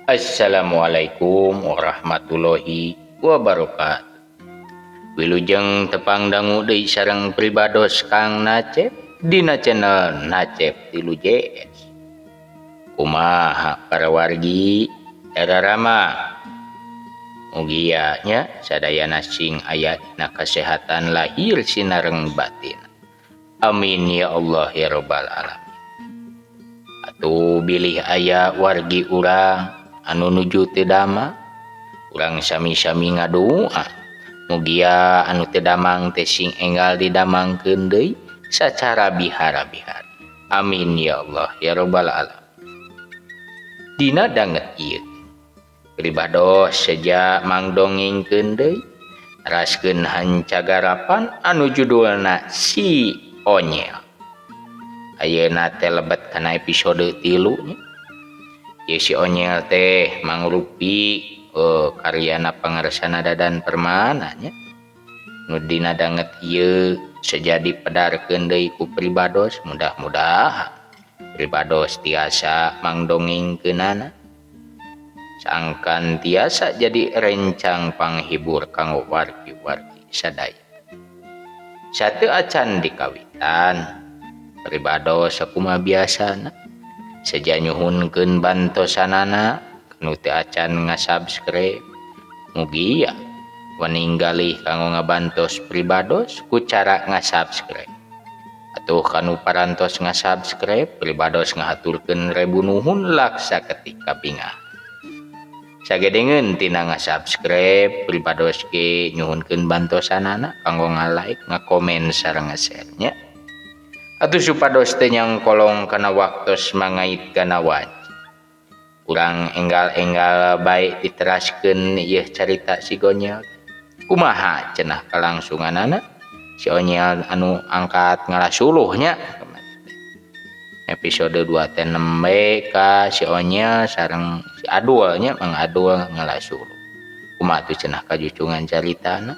Assalamualaikum warahmatullahi wabarakatuh. Wilujeng tepang dangu deui sareng pribados Kang Nacep dina channel Nacep 3 JS. Kumaha para wargi era rama. Mugia nya sadayana sing aya dina kasehatan lahir sinareng batin. Amin ya Allah ya robbal alamin. Atuh bilih aya wargi urang anu nuju teu damang, urang sami-sami ngadua mugia anu teu damang teh sing enggal didamangkeun deui sacara bihara-bihara. Amin ya Allah ya robbal alamin. Dina danget ieu pribados seja mangdongengkeun deui raskeun hancagarapan anu judulna Si Onyel. Ayeuna teh lebet kana episode 3 nya. Ieu Si Onyel teh mangrupi karyana pangarsana Dadan Permana nya. Nu dina danget ieu seja dipedarkeun deui ku pribados, mudah-mudahan pribados tiasa mangdongengkeunana sangkan tiasa jadi rencang panghibur kanggo wargi-wargi sadaya. Sateu acan dikawitan pribados sakumaha biasana seja nyuhunkeun bantosanana nu teu acan ngasubscribe, mugia waninggalih kanggo ngabantos pribados ku cara ngasubscribe. Atuh kanu parantos ngasubscribe pribados ngahaturkeun rebu nuhun laksa ketika bingah. Sagedengeun tina ngasubscribe pribados ge nyuhunkeun bantosanana kanggo nga-like, ngakomen sareng nga-share nya. Atuh supados teu nyangkolong kana waktos mangait kana wanci. Urang enggal-enggal bae diteraskeun ieu carita si Gonyel. Kumaha cenah kalangsunganana si Onyel anu angkat ngalasuluh nya. Episode 2 teh nembe ka si Onyel sareng si Adul nya, Mang Adul ngalasuluh. Kumaha tuh cenah kajucungan caritana?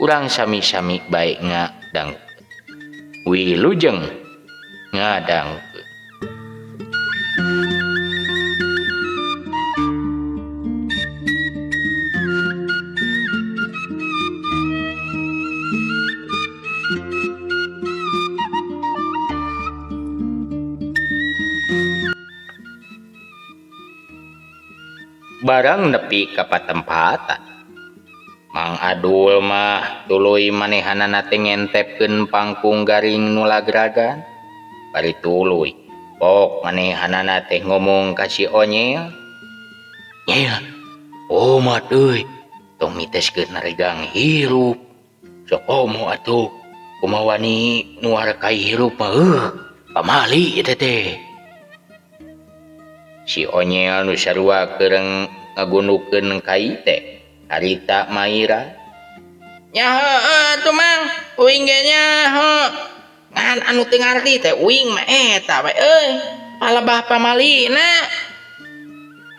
Urang sami-sami bae ngadangukeun. Wilujeng ngadangukeun. Barang nepi ka patempatan Mang Adul mah tuluy manehanana teh ngentepkeun pangkung garing nu lagragan. Bari tuluy pok manehanana teh ngomong ka si Onyel, "Nyel, omat euy, tong miteskeun naregang hirup. Sok komo atuh, kumaha wani nuar kai hirup mah heuh, pamali eta teh." Si Onyel nu sarua keur ngagundukeun kai teh harita maira. Nya heueuh atuh Mang, uing ge nyaho. Ngan anu teu ngarti teh uing mah eta we euy, palebah pamalina.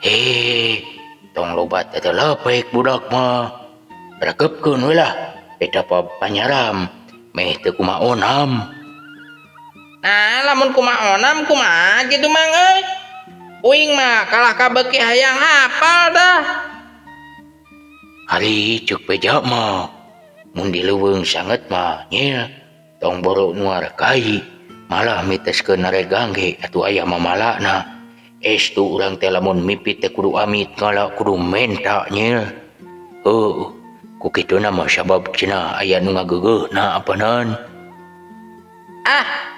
Heh, tong loba teh lepek budak mah. Rekepkeun we lah eta panyaram meh teu kumaha onam. Nah, lamun kumaha onam kumaha kitu Mang euy. Uing mah kalah kabeuki hayang hafal dah. Ari ceuk beja mah mun di leuweung sanget mah nyel tong boro nuar kai malah miteskeun naregang ge atuh aya mamalana. Estu urang teh lamun mipit teh kudu amit ngala kudu menta nyel. Heuh, ku kituna mah sabab cenah aya nu ngageugeuhna apanan. Ah,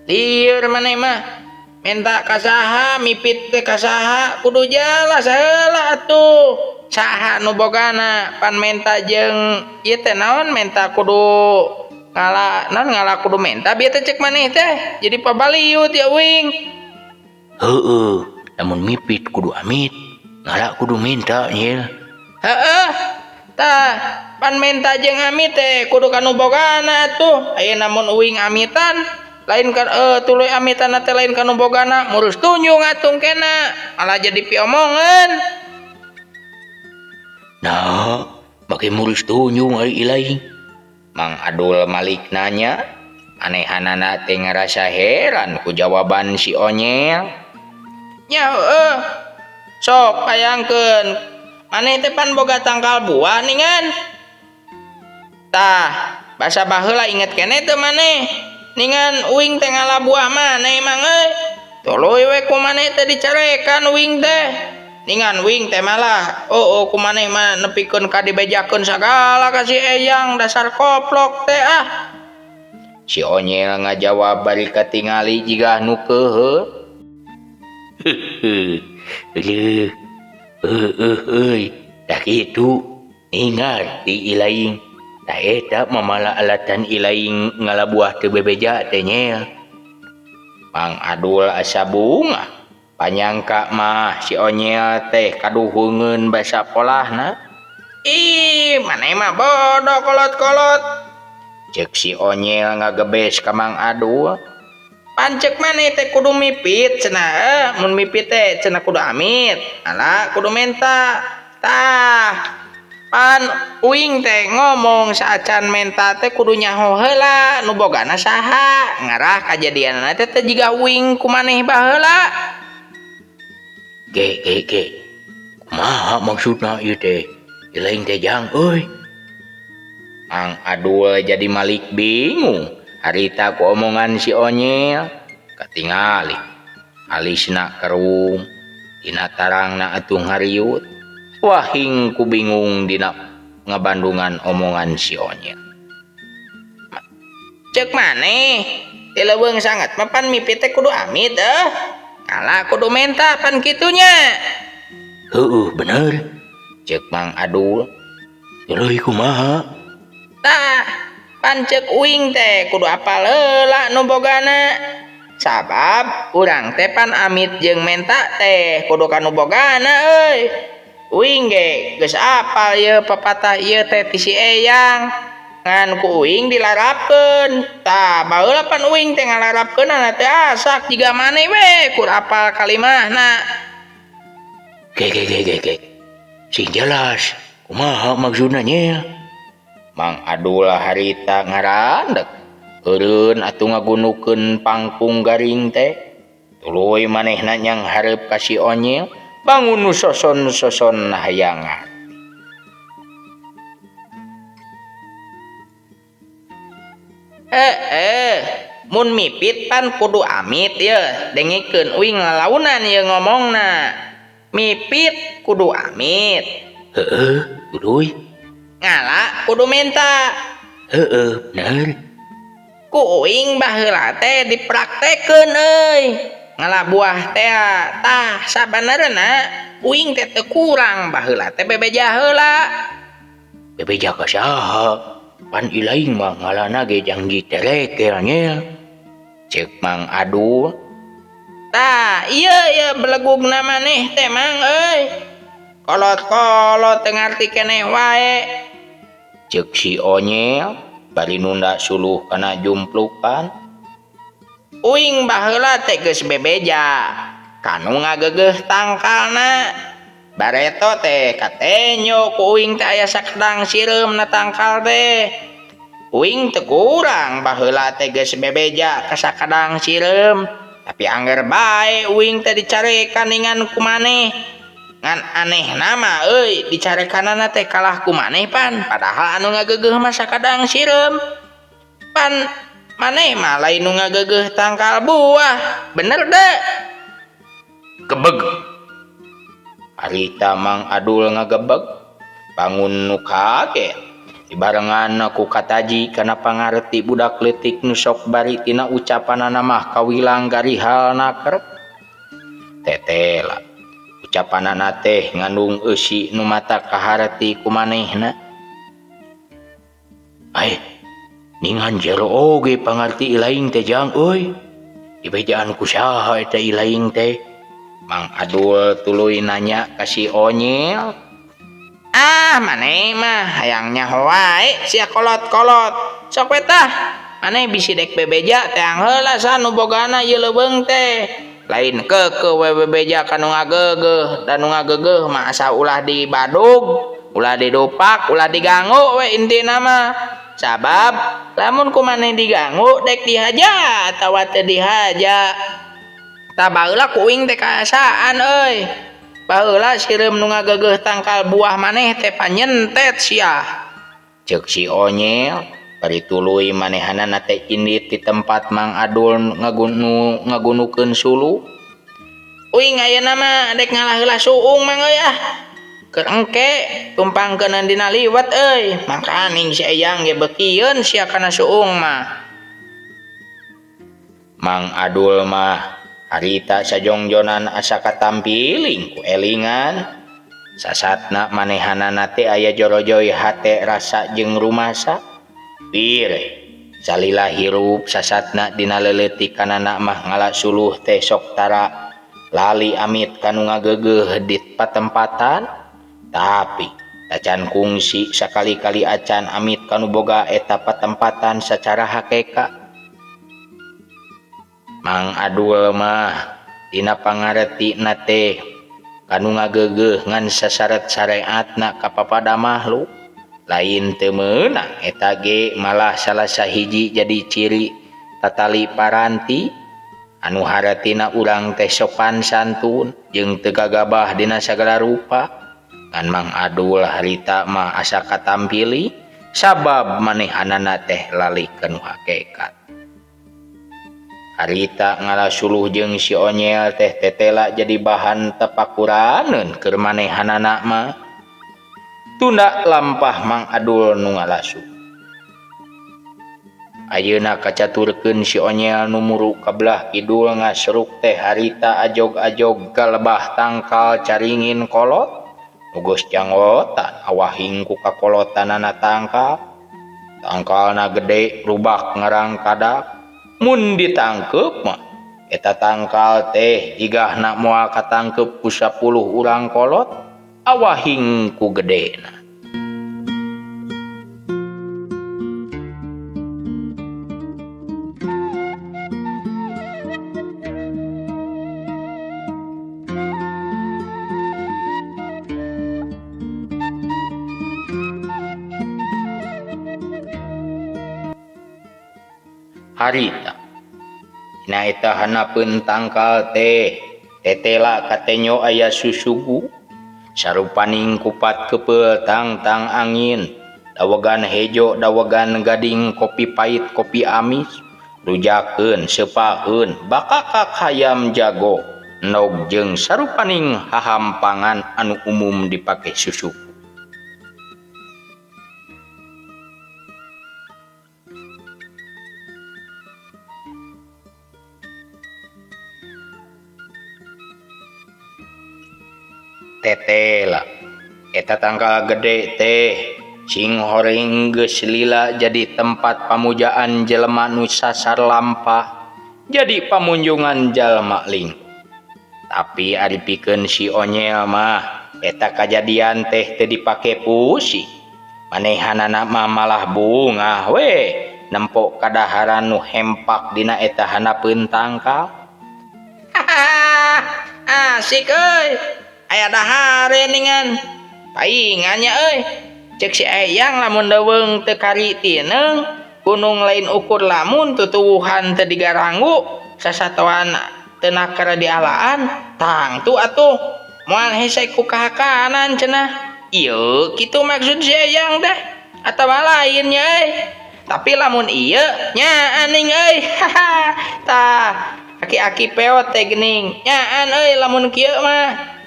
lieur maneh mah. Minta kasaha mipit teh kasaha kudu jelas heula atuh. Saha nu bogana pan menta jeung ieu teh naon menta kudu ngala naon ngala kudu menta bieu teh cek maneh teh jadi pabaliut ya uing. Heueuh, lamun mipit kudu amit, ngala kudu minta nyil. Heueuh, tah pan menta jeung amit teh kudu kanu bogana atuh. Ayeuna mun uing amitan lain kan tuluy amitan teh lain kanu bogana murus tunjung atuh kena malah jadi piomongan. Nah, make murus tunjung ari ilaing. Mang Adul Malik nanya, anehanana teh ngarasa heran ku jawaban si Onyel. Nya heueuh, Sok bayangkeun maneh teh pan boga tangkal buah ningan. Tah, basa baheula inget keneh teu maneh? Ningan uing teh ngala buah maneh mang euy. Tuluy we ku maneh teh dicarekan uing teh. Ningan uing teh malah oh ku maneh mah nepikeun ka dibejakeun sagala ka si Eyang dasar koplok teh ah. Si Onyel ngajawab bari katingali jiga nu keuheul. Heuh, heuh euy, tah kitu ngarti ilaing. Tah eta mamala alatan ilaing ngala buah teu bebeja teh nyel. Mang Adul asa bungah. Panyangka mah si Onyel teh kaduhungeun basa polahna. Ih, maneh mah bodoh kolot-kolot. Cek si Onyel ngagebes ka Mang Adul. Pan cek maneh teh kudu mipit cenah, mun mipit teh cenah kudu amit. Ala kudu menta. Tah, pan uing teh ngomong saacan menta teh kudu nyaho heula nu bogana saha. Ngarah kajadianna teh teh jiga uing ku maneh baheula. Ge ge ge. Kumaha maksudna ieu teh? Ilaing teh jang euy. Mang Adul jadi malik bingung harita ku omongan si Onyel. Katingali alisna kerung dina tarangna atuh ngariut. Wahing ku bingung dina ngabandungan omongan si Onyel. Cek maneh ti leuweung sangat mah pan mipit teh kudu amit Ngala kudu menta pan kitunya. Heueuh bener. Cek Mang Adul. Tuluy kumaha? Tah, pan cek uing teh kudu apal heula nu bogana. Sabab urang teh pan amit jeung menta teh kudu ka nu bogana euy. Uing ge geus apal ieu papatah ieu teh ti si Eyang. Ngan ku uing dilarapkeun. Tah, baheula pan uing teh ngalarapkeunana teh asak jiga maneh we kur apal kalimahna. Ge ge ge ge ge. Sing jelas, kumaha maksudna nyel? Mang Adul harita ngarandeg. Eureun atuh ngagunukeun pangkung garing teh. Tuluy manehna nyang hareup ka si Onyel, bangun nu soson-soson hayangan. Mun mipit pan kudu amit ye, dengikeun uing lalaunan ye ngomongna. Mipit kudu amit. Heeh, tuluy. Ngala kudu menta. Heeh, bener. Ku uing baheula teh dipraktekeun euy. Ngala buah teh tah sabenerna uing teh teu kurang baheula teh bebeja heula. Bebeja ka saha? Pan ilaing mah ngalana ge jang diterekel nyel. Cek Mang Adul. Tah, ieu ieu belegugna maneh teh Mang euy. Kolot-kolot teu ngarti keneh wae. Cek si Onyel bari nunda suluh kana jumplukan. Uing baheula teh geus bebeja. Kanu ngagegeuh tangkalna. Bareto teh katenyo ku uing teh aya sakedang sireum na tangkal teh. Uing teu kurang baheula teh geus bebeja ka sakadang sireum. Tapi angger bae uing teh dicarekan ningan ku maneh. Ngan anehna mah euy dicarekanana teh kalah ku maneh pan. Padahal anu ngagegeuh mah sakadang sireum. Pan maneh mah lain nu ngagegeuh tangkal buah. Bener deh. Gebeg. Harita Mang Adul ngagebeg bangun nu kaget. Dibarengan ku kataji kana pangarti budak leutik nu sok bari tina ucapanana mah kawilang garihal naker. Tetela ucapanana teh ngandung eusi nu mata kaharti ku manehna. Aeh, ningan jero oge pangarti ilaing teh jang euy. Dibejaan ku saha eta ilaing teh? Mang Adul tuluy nanya ka si Onyel. Ah, maneh mah hayang nyaho wae sia kolot-kolot. Sok we tah. Maneh bisi dek bebeja teang heula sa nu bogana ieu leuweung teh. Lain keukeuh we bebeja ka nu ngageugeuh, da nu ngageugeuh mah asa ulah dibadug, ulah didupak, ulah diganggu we intina mah. Sabab lamun ku maneh diganggu dek dihaja atawa teu dihaja. Tah baheula ku uing teh kaasaan euy. Baheula sireum nu ngageugeuh tangkal buah maneh teh panyentet sia. Ceuk si Onyel bari tuluy manehanana teh indit di tempat Mang Adul ngagunukeun suluh. Uing ayeuna mah dek ngalah heula suung mang euy ah. Keur engke tumpangkeuneun dina liwet euy. Makaning si Eyang ge beukieun sia kana suung mah. Mang Adul mah harita sajongjonan asa katampiling ku elingan. Sasatna manehanana teh aya jorojoy hate rasa jeung rumasa. Wir salila hirup sasatna dina leuleutikanana mah ngala suluh teh sok tara lali amit kanu ngageugeuh di patempatan. Tapi tacan kungsi sakali-kali acan amit kanu boga eta patempatan secara hakekat. Mang Adul mah dina pangaretina teh kanu ngageugeuh ngan sasaret sareatna ka papada makhluk. Lain teu meunang eta ge malah salah sahiji jadi ciri tatali paranti anu haratina urang teh sopan santun jeung teu gagabah dina sagala rupa. Ngan Mang Adul harita mah asa katampili sabab manehanana teh lali kanu hakekat. Harita ngalasuluh jeung si Onyel teh tetela jadi bahan tepakuraneun keur manehanana mah. Tunda lampah Mang Adul nu ngalasu. Ayeuna kacaturkeun si Onyel nu muru ka belah kidul ngasruk teh harita ajog-ajog ka lebah tangkal caringin kolot. Nu geus janggotan awahing ku kakolotanana tangkal. Tangkalna gede rubak ngarangkadak. Mun ditangkep mah eta tangkal teh jigahna moal katangkep ku 10 urang kolot awahing ku gedena. Harita dina eta hanapeun tangkal teh tetela katenyo aya susugu sarupaning kupat kepeul tangtang angin dawegan hejo dawegan gading kopi pahit kopi amis rujakeun sepaheun bakakak hayam jago endog jeung sarupaning hahampangan anu umum dipake susugu. Tetela eta tangkal gede teh sing horeng geus lila jadi tempat pamujaan jelema nu sasar lampah jadi pamunjungan jalma ling. Tapi ari pikeun si Onyel mah eta kajadian teh teu dipake pusing. Manehanana mah malah bungah we nempo kadaharan nu hempak dina eta hanapeun tangkal. Asik euy. Aya dahare ningan paingannya euy. Cek si Eyang lamun leuweung teu kari tineung gunung lain ukur lamun tutuwuhan teu digaranggu sasatoan teu nakar dialaan tangtu atuh moal hese ku kahakanan cenah. Ieu kitu maksud si Eyang teh atawa lainnya euy. Tapi lamun ieu nya aning euy. Tah aki-aki peot teh geuning nyaan euy lamun kieu mah.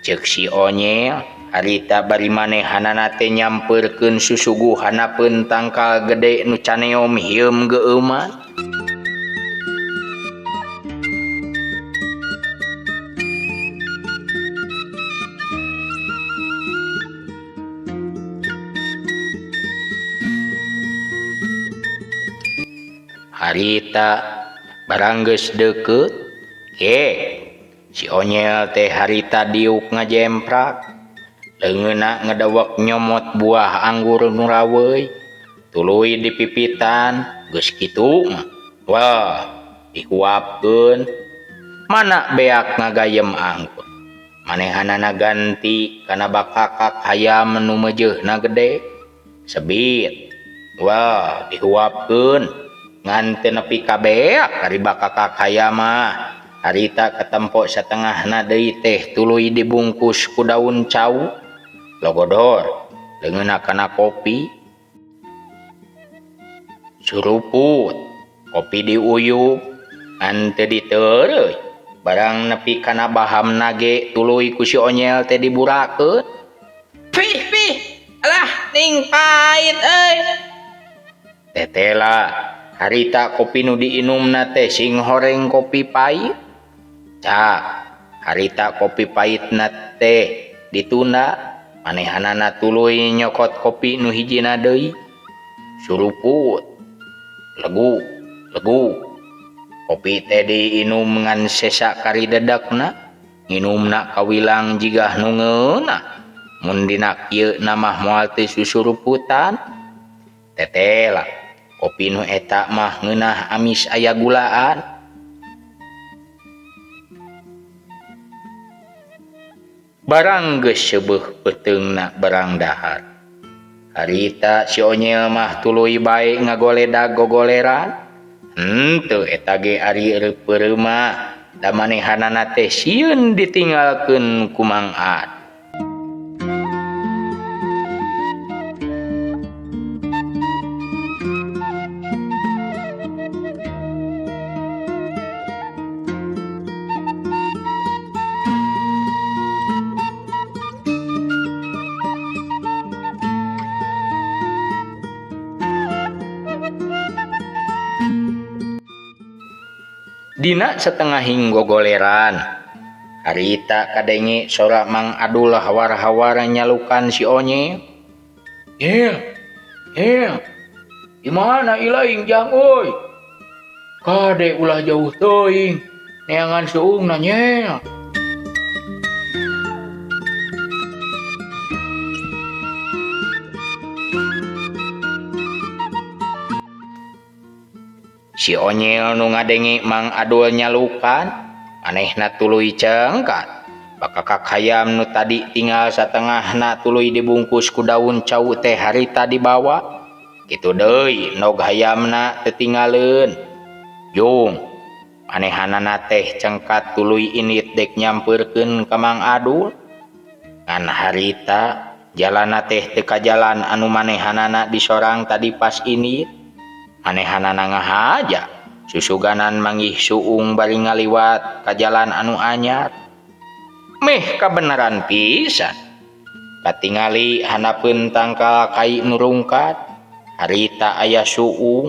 Ceuk si Onyel harita bari manehanana teh nyampeurkeun susugu hanapeun tangkal gede nu caneom hieum geueuman. Harita barang geus deukeut ke si Onyel teh harita diuk ngajemprak leungeunna ngedewek nyomot buah anggur nu raweuy tuluy dipipitan geus kitu mah wah dihuapkeun mana beak ngagayem anggur manehanana ganti kana bakakak hayam nu meujeuhna gede sebit wah dihuapkeun ngan teu nepi ka beak ari bakakak hayam mah. Harita katempo satengahna deui teh tuluy dibungkus ku daun cau. Logodor leungeunna kana kopi. Suruput kopi diuyup ngan teu diteureuy. Barang nepi kana bahamna ge tuluy ku si Onyel teh diburakeun. Pih pih, alah ning pait euy. Tetela harita kopi nu diinumna teh sing horeng kopi pait. Cak, harita kopi pahitna teh ditunda, manehanana tuluy nyokot kopi nu hijina deui. Suruput, legu, legu. Kopi teh diinum ngan sesa karidedekna, nginumna kawilang jigah nu ngeunah. Mun dina kieu na mah moal teu susuruputan. Tetela, kopi nu eta mah ngeunah amis aya gulaan. Barang geus seubeuh peuteungna barang dahar. Harita si Onyel mah tuluy bae ngagoledag gogoleran. Henteu eta ge ari reupeureuh mah da manehanana teh sieun ditinggalkeun ku Mang Ad. Dina setengahing gogoleran harita kadenge sora Mang Adul hawar-hawar nyalukan si Onyel. Nyel, nyel, di mana ilaing jang euy? Kade ulah jauh teuing, neangan suungna nyel. Si Onyel nu ngadenge Mang Adul nyalukan, manehna tuluy cengkat. Bakakak hayam nu tadi tinggal satengahna tuluy dibungkus ku daun cau teh harita dibawa. Kitu deui nog hayamna teu tinggaleun. Jung, manehanana teh cengkat tuluy indit dek nyampeurkeun ka Mang Adul. Ngan harita jalana teh teu kajalan anu manehanana disorang tadi pas indit. Manehanana ngahaja susuganan manggih suung bari ngaliwat ka jalan anu anyar. Meh kabeneran pisan. Katingali handapeun tangkal kai nu rungkat, harita aya suung.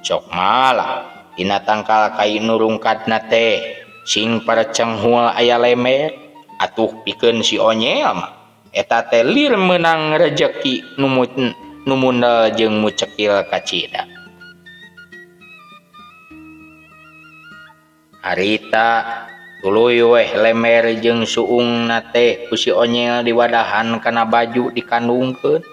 Sok malah dina tangkal kai nu rungkatna teh sing parecenghul aya lemer, atuh pikeun si Onyel mah eta teh lir meunang rejeki nu mundel jeung mucekil kacida. Harita tuluy weh lemer jeung suungna teh ku si Onyel diwadahan kana baju dikandungkeun.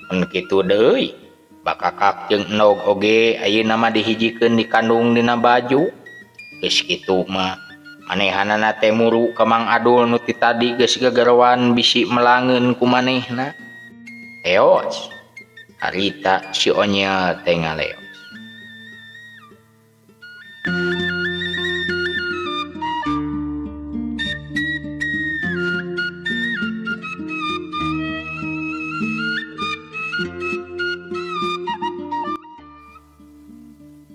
Mun kitu deui, bakakak jeung endog oge ayeuna mah dihijikeun dikandung dina baju. Geus kitu mah manehanana teh muru ka Mang Adul nu ti tadi geus gegeroan bisi melangeun ku manehna. Eos, harita si Onyel teh ngaleos.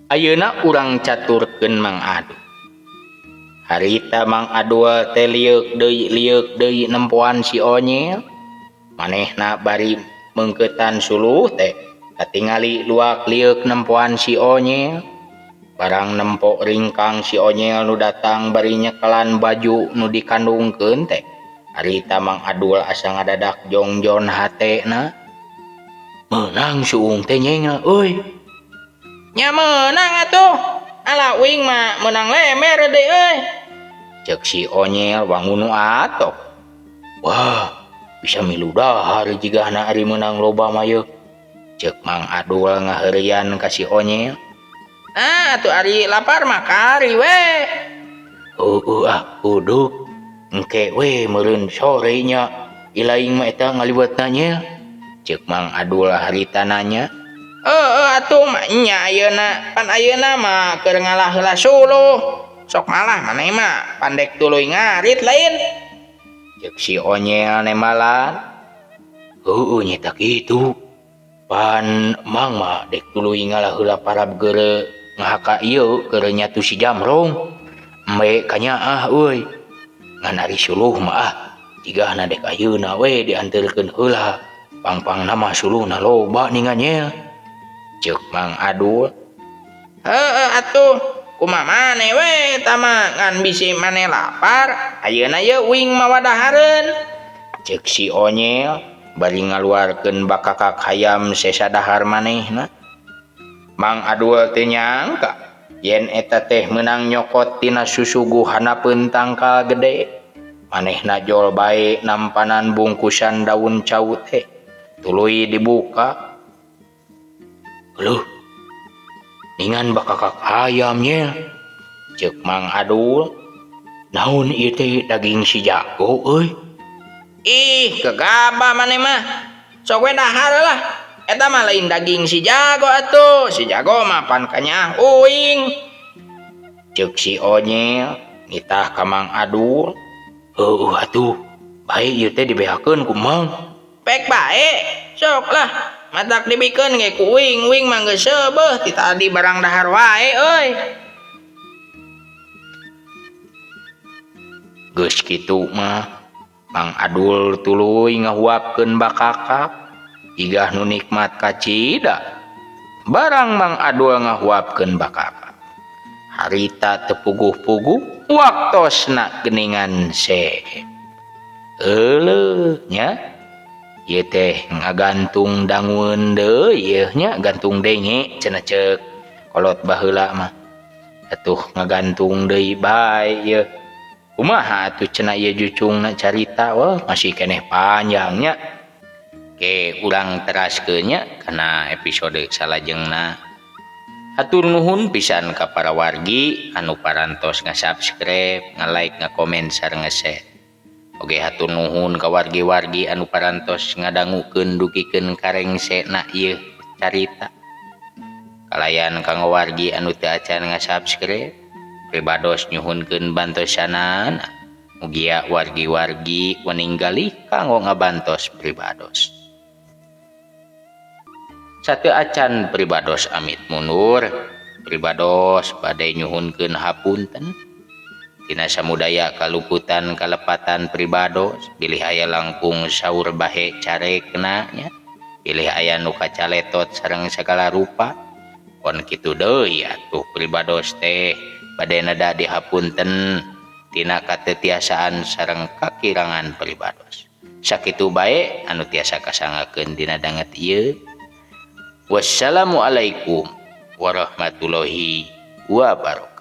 Ayeuna urang caturkeun Mang Adul. Harita Mang Adul teh lieuk deui nempoan si Onyel. Manehna bari meungkeutan suluh teh katingali luak lieuk nempoan si Onyel. Barang nempo ringkang si Onyel nu datang bari nyekelan baju nu dikandungkeun teh. Harita Mang Adul asa ngadadak jongjon hatena. Meunang suung teh nyengna euy. Nya meunang atuh. Ala uing mah meunang lemer deui euy. Ceuk si Onyel wangun nu atok. Wah, bisa milu dahar jigana ari meunang loba mah yeuh. Ceuk Mang Adul ngaheureuyan ka si Onyel. Ah, atuh ari lapar mah kari we. Heueuh ah, uduk. Engke we meureun sore nya. Ilaing mah eta ngaliwatna nya. Ceuk Mang Adul harita nanya. Heueuh atuh mah nya ayeuna, pan ayeuna mah keur ngalah heula suluh. Sok malah maneh mah pandek tuluy ngarit lain. Cek si Onyel nembalan. Heueuh nya kitu. Pan mang mah dek tuluy ngalah heula parab geureu ngahaka ieu geureu nyatu si Jamrong. Embe kanyaah euy. Ngan ari suluh mah ah jigana dek ayeuna we dianterkeun heula. Pang-pangna mah suluhna loba ningan nyel. Cek Mang Adul. Heueuh atuh kumaha maneh we eta mah ngan bisi maneh lapar ayeuna ye uing mawa dahareun. Cek si Onyel bari ngaluarkeun bakakak hayam sesa dahar manehna. Mang Adul teu nyangka yen eta teh meunang nyokot tina susuguh handapeun tangkal gede. Manehna jol bae nampanan bungkusan daun cau teh tuluy dibuka. Leuh, ningan bakakak hayam nyel. Cek Mang Adul, naon ieu teh daging si jago euy. Ih, gegabah maneh mah. Sok we dahar lah. Eta mah lain daging si jago atuh. Si jago mah pan kanyaah uing. Cek si Onyel nitah ka Mang Adul. Heueuh atuh, bae ieu teh dibeakeun ku Mang. Pek bae, sok lah. Matak dibikeun ge ku uing, uing mah geus seubeuh ti tadi barang dahar wae euy. Geus kitu mah Mang Adul tuluy ngahuapkeun bakakak jigah nu nikmat kacida. Barang Mang Adul ngahuapkeun bakakak harita teu puguh-puguh waktosna geuningan se. Euleuh nya ieu teh ngagantung dangueun deui ieu nya gantung denge cenah ceuk kolot baheula mah. Atuh ngagantung deui bae ieu. Kumaha atuh cenah ieu jucungna carita wah masih keneh panjangnya. Ke urang teraskeun nya kana episode salajengna. Hatur nuhun pisan ka para wargi anu parantos nga-subscribe, nga-like, nga-komen sareng nge-share. Oge hatur nuhun ka wargi-wargi anu parantos ngadangukeun dugikeun karengsena ieu carita. Kalayan kanggo wargi anu teu acan nga-subscribe, pribados nyuhunkeun bantosanana. Mugia wargi-wargi weninggalih kanggo ngabantos pribados. Sateu acan pribados amit mundur, pribados bade nyuhunkeun hapunten. Tina samudaya kaluputan kalepatan pribados, bilih aya langkung saur bahe carekna nya, bilih aya nu kacaletot sareng sagala rupa. Kon kitu deui atuh pribados teh bade neda dihapunten tina katetiasaan sareng kakirangan pribados. Sakitu bae anu tiasa kasangakeun dina danget ieu. Wassalamualaikum warahmatullahi wabarakatuh.